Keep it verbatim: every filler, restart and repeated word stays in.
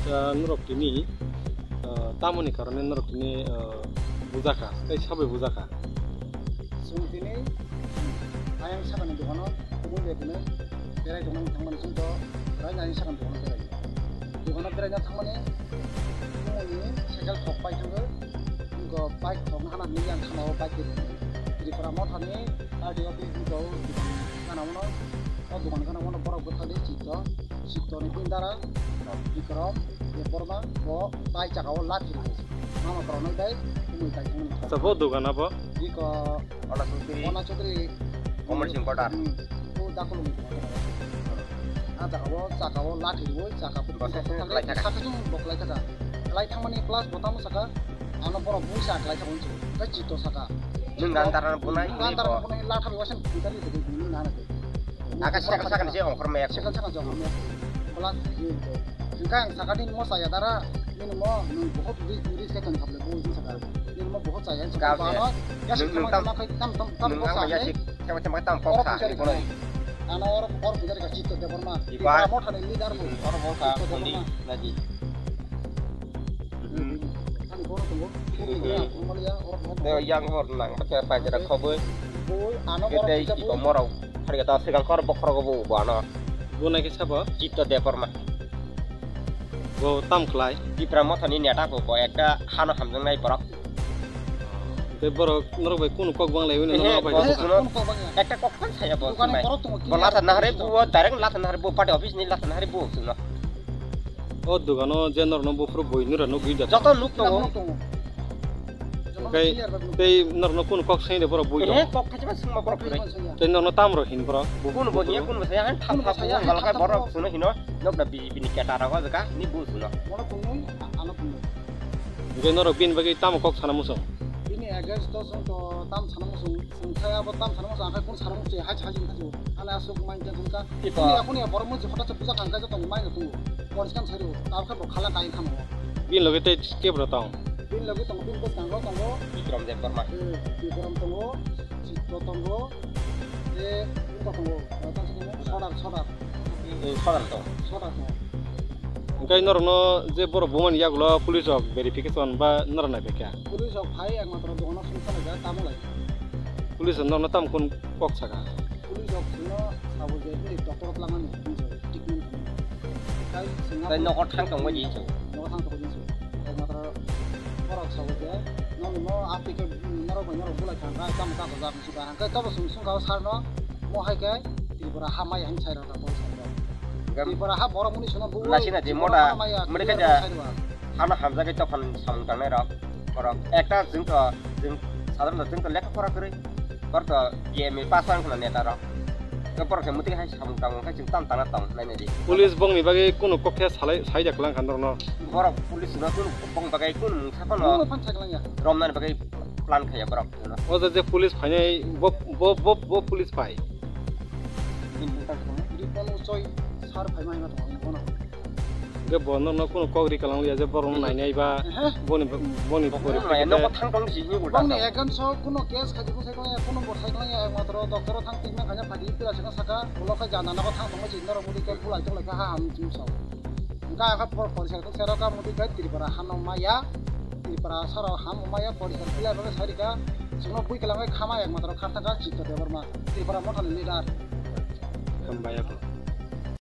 Ah, norok tini, ah, tamoni karone norok tini, ah, bujakha, tei sabai bujakha? Chwng tini ayang sakani dogano kubui bai kunu berai tongmani thangmani chwng to raini ayang sakani dogano berai. Dogano beraina thangmani bumungni cycle thok pai thangwi, wngkha bike thokno hana hinwi yang khama o bike ri. Tripura Mothani R D O office ni to dogan gana uno, o dogan gana uno borok bwthali chito. Chitoni bini dara Bikram Debbarma bo bai chaka o lathi rwo. Mama koronoi bai kumui bai thangmani. Acha, bo dogan abo? Biko Ona Chaudhary. Ona Chaudhary. Komol Singh Kothar. Hmm. O dakolo ni dogan. A jaga o chaka o lathi rwo, chaka bo thangwi thangwi saka chung bo kwlai thaka. Kwlai thangmani plus bo tamo saka, ano borok bui sa kwlai thangwi chung. Tei chito saka. Nwng dan dara bunai. Nwng dan dara bunai latha bai wasan putari de bini nana. Aka sakal sakal se ongkhor maya. Sakal sakal jok maya. Bla, hingka ang sakal nini mo saya dara, nini mo, nung bohot ri, ri se tong khable bo jin sakal. Nini mo bohot saya, sakal bano, ya sik tam tam tam tam tam. Nung ang ya sik, tam tam tam kok sa, ni kono. Ano or, or pujar ka Chitto Debbarma. Iba. Mo thani leader bo. Or bo ka kondi naji. Ani kono tongo. Tei yang hor nang, pakai pakai khoboi. Boi, ano kete borok iba morok. Hari kata segang kor bokhorok bo bo ano. Bo nai khe sabo? Chitto Debbarma. Bo tam khlai? Tipra Mothani neta bo, bo ekta hano hamjaknai borok. Tei borok norok bai kunu kok bang lai wino norok bai. Ekta kok phan saya bo. Bo latha nahare bo, direct latha nahare bo, party office ni latha nahare bo suno. O dogano je norno buphuru boi nura nugwi da. Joto nuk tongo. Nuk tongo. Kai tei norno kun kok sai de borok boi tongo. Eh, kok khachi ma sungma borok kore. Tei norno tam ro hin borok. Kun bo niya, kun bo saya, han tham tham bo ngal kai borok suno hino. Nok da B J P ni keta rago jaga ni bu suno. Mono tongmung, ano tongmung. Hingke norok bini bagwi tamo kok sana muchung? Bini against to chwng to tam sana muchung, chwng khe abo tam sana muchung, ang khe kung sana muchung, hai hai wngkha chwng. Ani aswk mai khe wngkha. Ipa. Kuni ya, kuni ya, borok muchung hota se puja kang khe jotong mai no tongo. Poriskar sai rw, abo khe bo khala kai kha mo. Bini loge tei kebra tong? Bini loge tongo, bini bwskango tongo. Bikram Debbarma. Eh, Bikram tongo, Chitto tongo, tei wngkha tongo, tamo se tongo, Sodar, Sodar. Eh, Sodar tongo. Sodar tongo. Hingke norokno je borok bumani yagulo police rok verification ba norok naipaikha? Police rok phai ekmatro dogano sumsalaijak, tamo lai. Police rok norokno tamo kunu kok saka? Police rok chwngno sabo je bini doctor o twlangmani hinwi treatment khainai. Tei chwngno tei nogo thang tongbai di hinwi. Nogo thang tongbai di hinwi. Ekmatro borok sabo je noni mo application norok bai norok bulai thangkha, tamo tamo jak. Hingke tobo chwng swngkha o sir no, mo hai khe Tripura ha maya hinwi sai rwkha police rok. Tripura ha borok muni sino bo lasina je moda mani khe ja hano hamjagwi tokhan samung tangnai rok. Borok ekta chwng to chwng sadharon chwng to lekha pora kwrwi. Borok to B M A pass wng khna neta rok. Borok khe mwtwi hai samung tangmung khe chwng tam tangna tong nainai di. Police bongni bagwi kunu kokthai salai sai da kwlang kha norokno. Borok police no kunu bong bagwi kunu mungsa phano romnani bagwi plan khaiya borok. O je, je police phainai, bo, bo, bo, bo police phai. Ripon Uchoi sir phaima hima tongo, bono. Hingke bo norokno kunu kok ri kalang liya je borokno nainai ba boni, boni porikhai nogo thang tong si ni ulta. Boni against o kunu case khaji bwsai tong ya, kunu bo sai tong ya, ekmatro doctor o thang treatment khaina phaidi pila sino saka, ulo khai jana nogo thang tong si norok budi khe bulai tong lai kha ha ham chim sao. Hingke ang kha por, poriskar khe sero ka muti khe Tripura hano maya, Tripura saro ham maya poriskar khe ya bagwi sai rika, chwngno bui kwlangwi khama ekmatro khartaka Chitto Debbarma, Tripura Mothani leader. Hambai.